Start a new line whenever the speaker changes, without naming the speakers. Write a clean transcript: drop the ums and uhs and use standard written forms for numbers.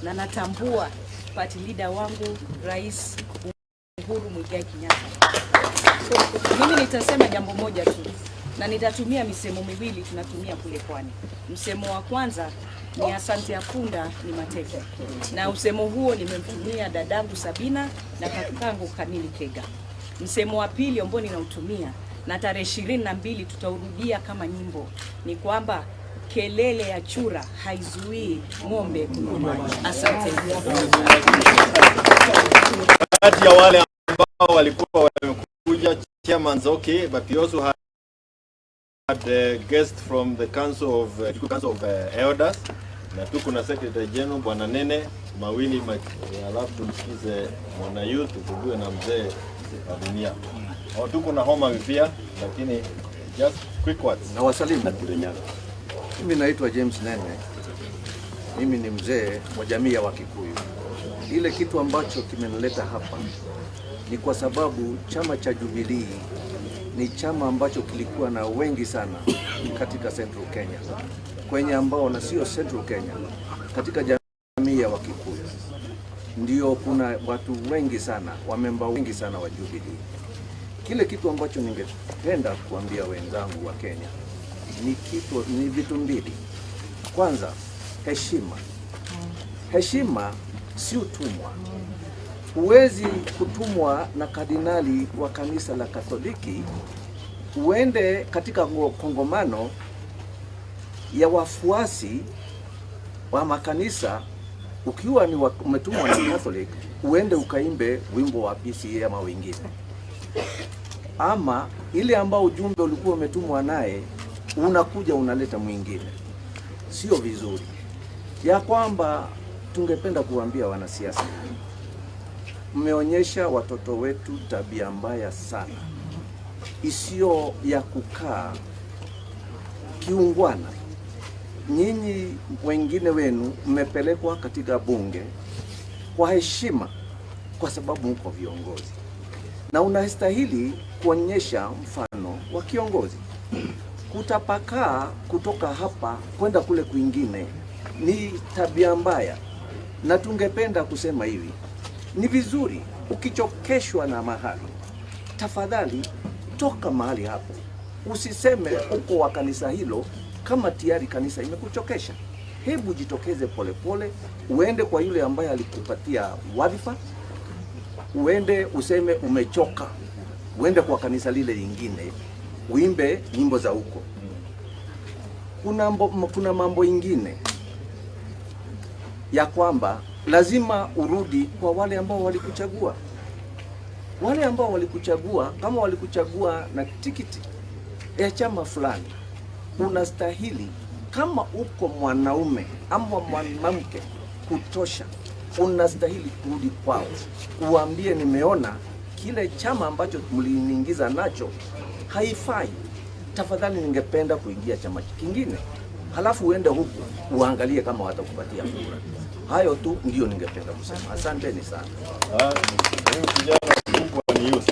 Na natambua party leader wangu, Rais Uhuru Muigai Kenyatta. Mimi nitasema jambo moja tu na nitatumia misemo miwili tunatumia kule pwani. Msemo wa kwanza ni "Asante ya punda ni mateke", na msemo huo nimemtumia dadangu Sabina na kakangu Kanini Kega. Msemo wa pili ambao ninautumia na tarehe 22 tutaurudia kama nyimbo ni kwamba kelele ya chura haizuii ng'ombe kunywa maji. Asante.
Kati ya wale ambao walikuwa wamekuja, Chairman Zoki, but we also had the guest from the Council of Elders, na tuko na Secretary General Bwana Nene mawili, alafu tumsikize mwana youth, tufungue na mzee wa dunia. Oh, tuko na Homa pia, lakini just quick words.
Na wasalimu. Mimi naitwa James Nene. Mimi ni mzee wa jamii ya Wakikuyu. Ile kitu ambacho kimenileta hapa ni kwa sababu chama cha Jubilee ni chama ambacho kilikuwa na wengi sana katika Central Kenya, kwenye ambao na sio Central Kenya, katika jamii ya Wakikuyu ndio kuna watu wengi sana, wamemba wengi sana wa Jubilee. Kile kitu ambacho ningependa kuambia wenzangu wa Kenya ni vitu mbili. Kwanza, heshima. Heshima si utumwa. Huwezi kutumwa na kardinali wa kanisa la Katoliki uende katika kongamano ya wafuasi wa makanisa ukiwa ni umetumwa na Catholic, uende ukaimbe wimbo wa PCEA ama wengine, ama ile ambao ujumbe ulikuwa umetumwa naye unakuja unaleta mwingine, sio vizuri. Ya kwamba tungependa kuambia wanasiasa, mmeonyesha watoto wetu tabia mbaya sana isiyo ya kukaa kiungwana. Nyinyi wengine wenu mmepelekwa katika bunge kwa heshima, kwa sababu mko viongozi na unastahili kuonyesha mfano wa kiongozi. Kutapakaa kutoka hapa kwenda kule kwingine ni tabia mbaya, na tungependa kusema hivi, ni vizuri ukichokeshwa na mahali, tafadhali toka mahali hapo, usiseme uko wa kanisa hilo kama tayari kanisa imekuchokesha. Hebu jitokeze polepole, uende kwa yule ambaye alikupatia wadhifa, uende useme umechoka, uende kwa kanisa lile lingine, uimbe nyimbo za huko. Kuna mambo ingine ya kwamba lazima urudi kwa wale ambao walikuchagua. Wale ambao walikuchagua, kama walikuchagua na tikiti ya chama fulani, unastahili kama uko mwanaume ama mwanamke kutosha, unastahili kurudi kwao, uambie nimeona kile chama ambacho mliniingiza nacho haifai, tafadhali ningependa kuingia chama kingine. Halafu uende huku uangalie kama watakupatia kura. Hayo tu ndio ningependa kusema. Asanteni sana.
Ah, huyu kijana mkubwa ni youth.